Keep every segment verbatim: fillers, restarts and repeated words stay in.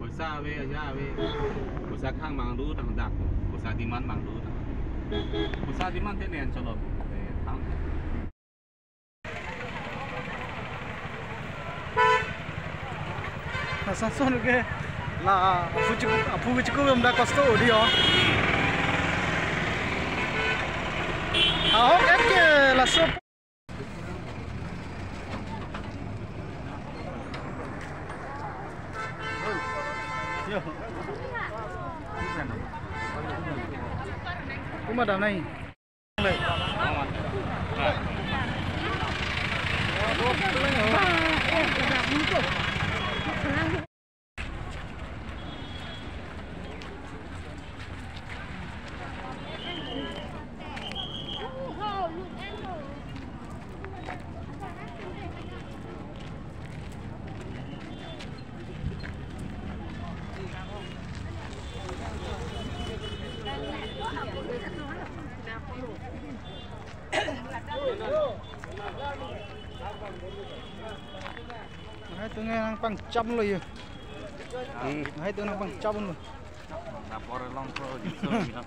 Poisa ave, aja ave. Poisa khang mangdutang dak. Poisa demand mangdutang. Poisa demand te nen cholo. Eh, thang. Asansol ke la aphu chiku, aphu chiku bom da kosto odi o. Ahok et ke laso. Yo. Kuma da nai. Hai, tu nang pangcham lo yo. Hmm. Hai, tu nang pangcham lo. Dapur long pro gitu ya.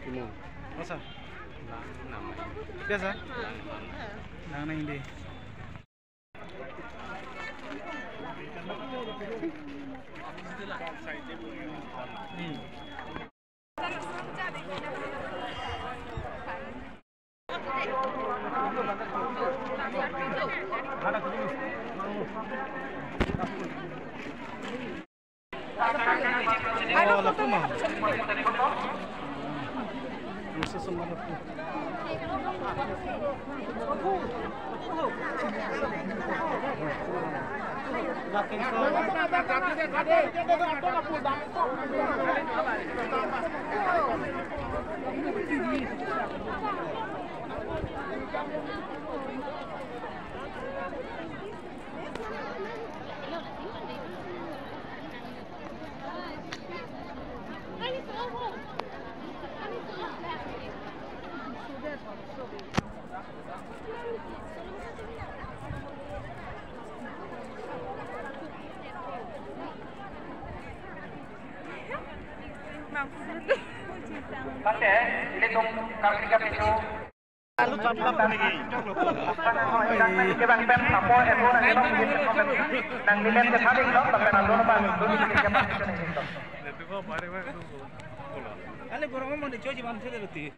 Imo. Masa? Biasa? Nang nang di. Hmm. Oh, lapu ma. Ang susum na lapu. Tangte, ilitum karbi kapinso. Alu chap chap niki. Nang nilem ke thadik lo, tapi alu na bang, dulu nilem ke thadik lo. Ale borong mo de choji bang thede roti.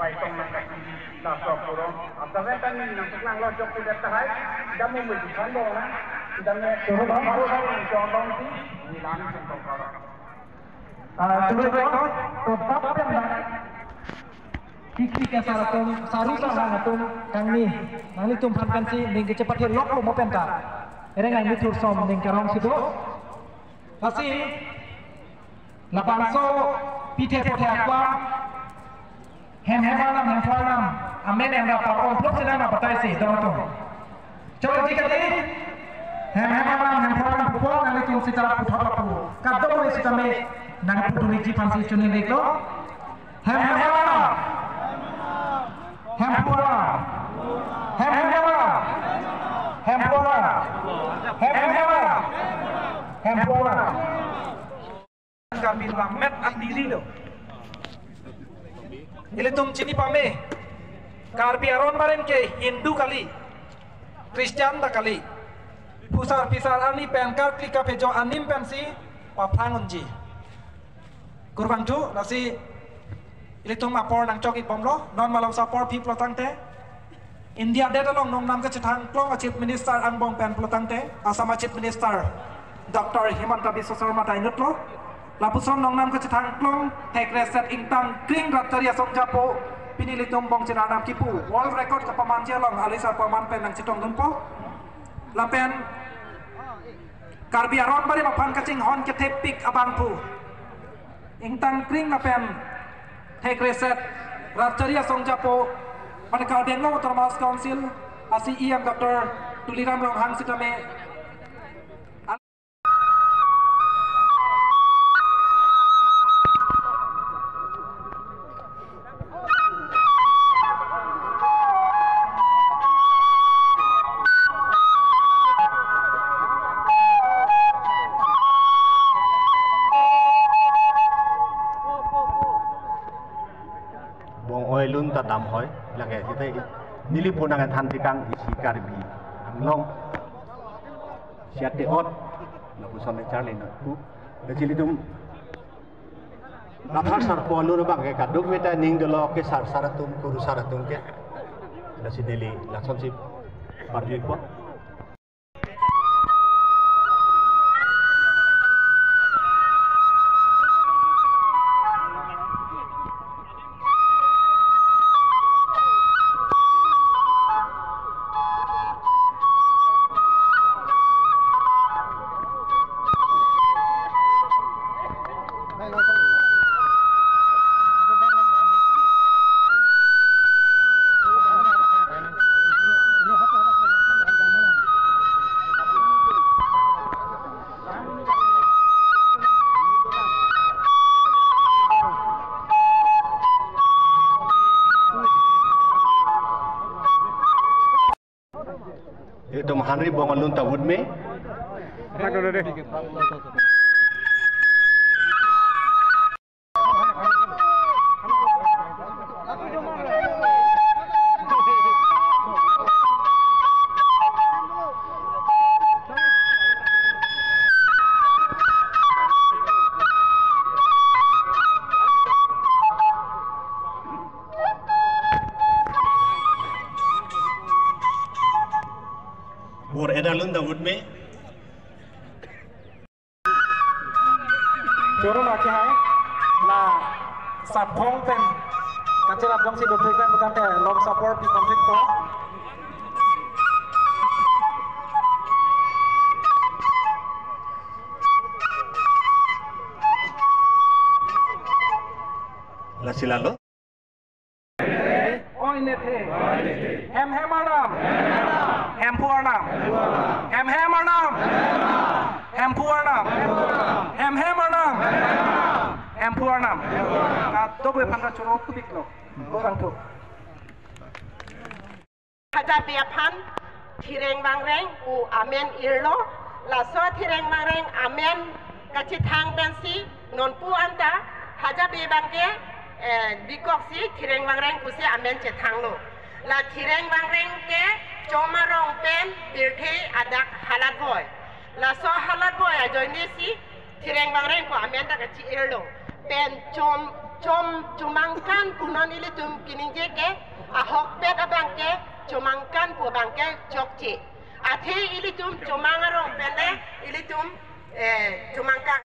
Vai tong nang kasi laso puro. Amta ven tang nang tuklang lo jok pudet tahai. Damu mu di phan do na. Damu turu bang turu bang jok bang si. Nilang sing tong karo. Ah, turu bang to, to tap pen na. Kiki ke sar atum, saru sar atum kangni. Nanglitum aphan pensi ning kechepathe lok lo mo penta. Ereng nangli thursom ning karong si do. Lasi labangso pithe pothe akwa, hem hem alam hem pho alam, amen em rap par-ong pluk si nangpatai si dong atum. Chokji kali, hem hem alam hem pho alam pupo nanglitum sitara puthot lapu. Kadokave sitame nangpudunji aphansi choningri lo. Hem hem alam. Hem pho alam. Hem hem alam. Hem pho alam. Hem hem alam. Hem pho alam. Karbi lamet an diri lo. Ilitum chini pame. Karbi aron baren ke Hindu kali, Christian ta kali. Phusar phisar arni pen karkli kaphejo anim pensi paphrang unji. Kurvangthu, lasi ilitum apor nangchok-ik bomlo, non malom sa apor phiplo tangte. India det along nongnam kachethang klong a Chief Minister angbong pen pulotangte, Assam a Chief Minister Doctor Himanta Biswa Sarma ta inutlo. Lapuson nongnam kachethang klong thekre set ingtang kring rat chari asong japo pini ilitum bong chenarnam kipu world record kapamanji along alis arpu aman pen nangchetongdunpo. Lapen Karbi aron barim aphan kachinghon kethepik abangphu ingtang kring lapen thekre set rat chari asong japo, mane Karbi Anglong Autonomous Council a CEM Doctor Tuliram Ronghang sitame bong oilun ta damhoi lake, kita neli punang than tikang isi Karbi Anglong siate ot lapuson le charli na ku. Lasi ilitum Lathar sarpo alun abang ke kaduk meta ning dolo ke sar sar atum, kurusar atum ke. Lasi neli lasonsi parjui po. Itum Henry Bongalun ta ut me. Bor-i alun ta ut me. Choro la chehai la sapong pen kacherap jongsi dopik pen bukan te lom support di konflik po. Lasi lalo. Oi nethe. Hem hem arnam. Hemphu arnam. Hem hem arnam. Hemphu arnam. Hem hem arnam. Hemphu arnam. Kadokave aphan ta choro kupiklo. Bangthu. Hajapi aphan Thireng Wangreng pu amen irlo, laso Thireng Wangreng amen kachethang pensi nonpu anta Hajapi abangke, eh, bikoksi Thireng Wangreng pusi amen chethanglo. La Thireng Wangreng ke chom arong pen pirthe adak halat voi. Laso halat voi ajoinesi Thireng Wangreng pu amen ta kachi-irlo. Pen chom, chom, chomangkan pu non ilitum kiningje ke, ahokpet abangke chomangkan pu abangke chokche. Athe ilitum chomang arong pen le ilitum, eh, chomangkan.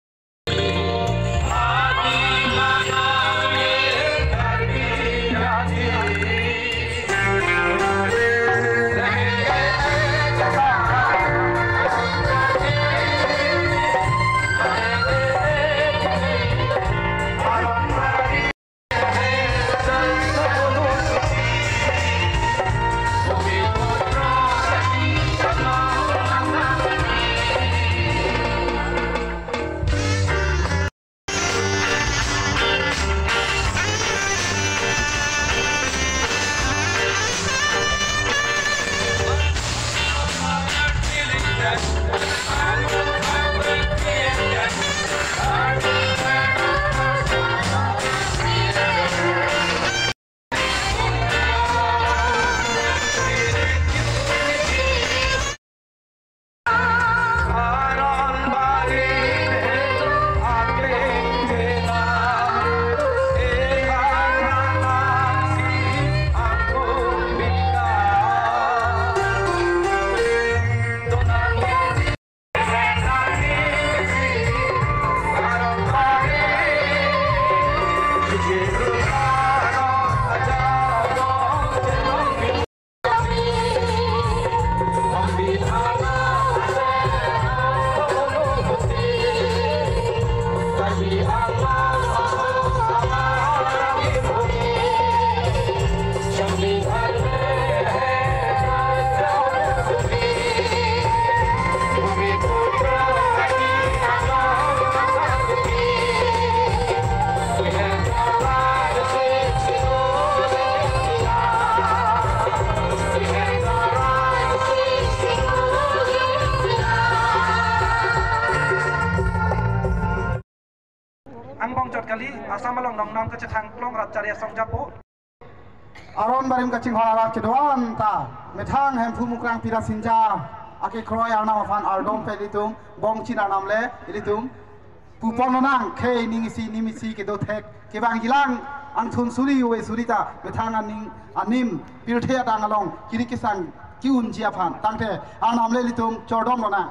Amalong nongnam kachethang klong rat chari asong japo. Aron barim kachinghon arat kedo-an ta methang Hemphu Mukrang Pirasinja akekroi Arnam aphan ardom pen ilitum bongchin Arnam le ilitum pupon lonang, khei ning isi nim isi kedo thek kevang jilang angthun suri ove suri ta methang aning anim pirthe adang along kiri kisang ki-unji aphan tangte Arnam le ilitum chordom lonang.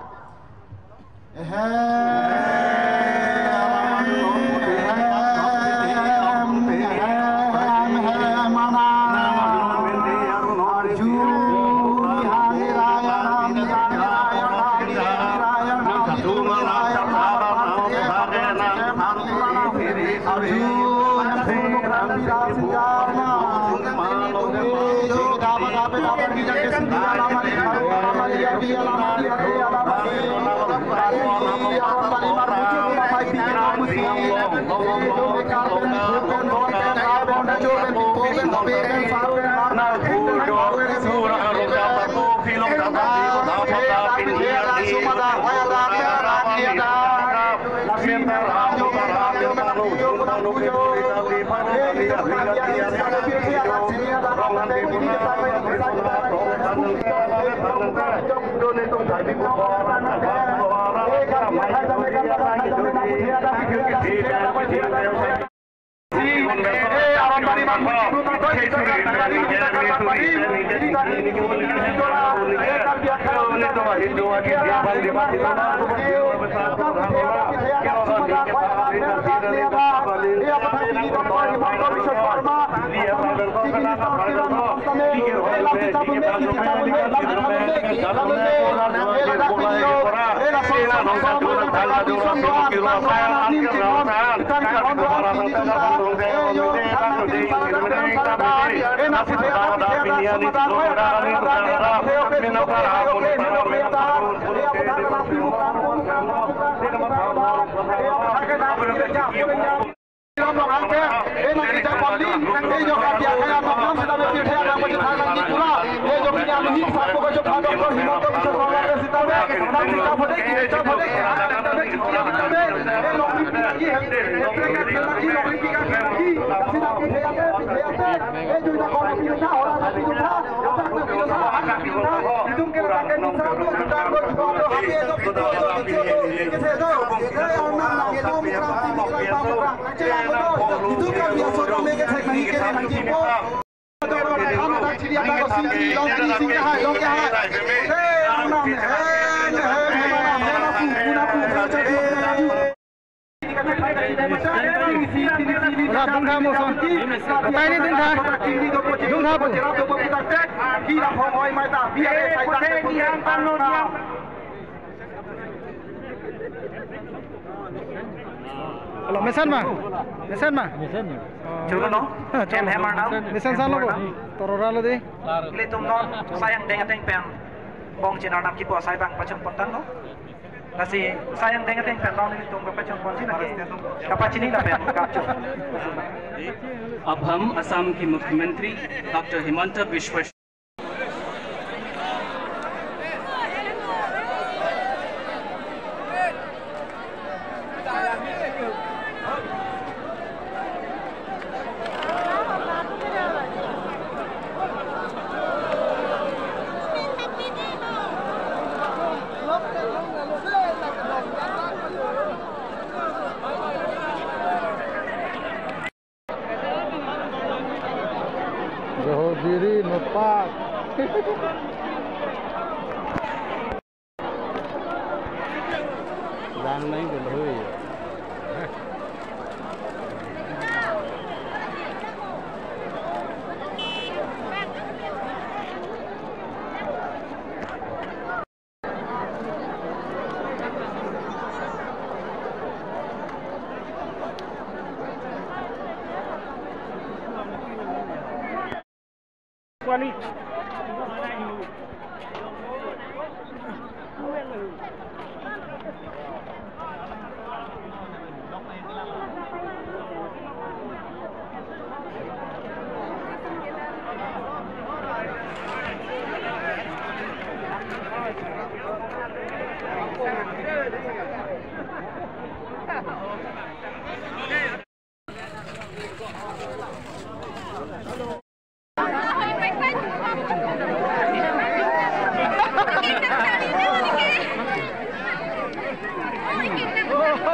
Ora, dungtha mo son. Kotai ni dungtha. Dungtha po. Alo, mesen ma? Mesen ma? Mesen. Chulo no? Ah, chulo. Em, em, arnam. Mesen san lo bo. Torora lo di. Ilitum non, Sai angdeng ateng pen bongchin Arnam kipu asai abang pachun pontang no. Lasi Sai angdeng ateng pen non ilitum kapachun ponji lagi. Kapachini lapen kapchun. अब हम असम के मुख्यमंत्री doctor Himanta Biswa Johor Biri Nopak. Dang nai ke lui.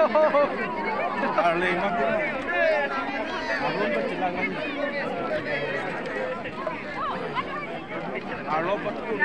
Arleng ma. Arleng pachilang. Arlo patung.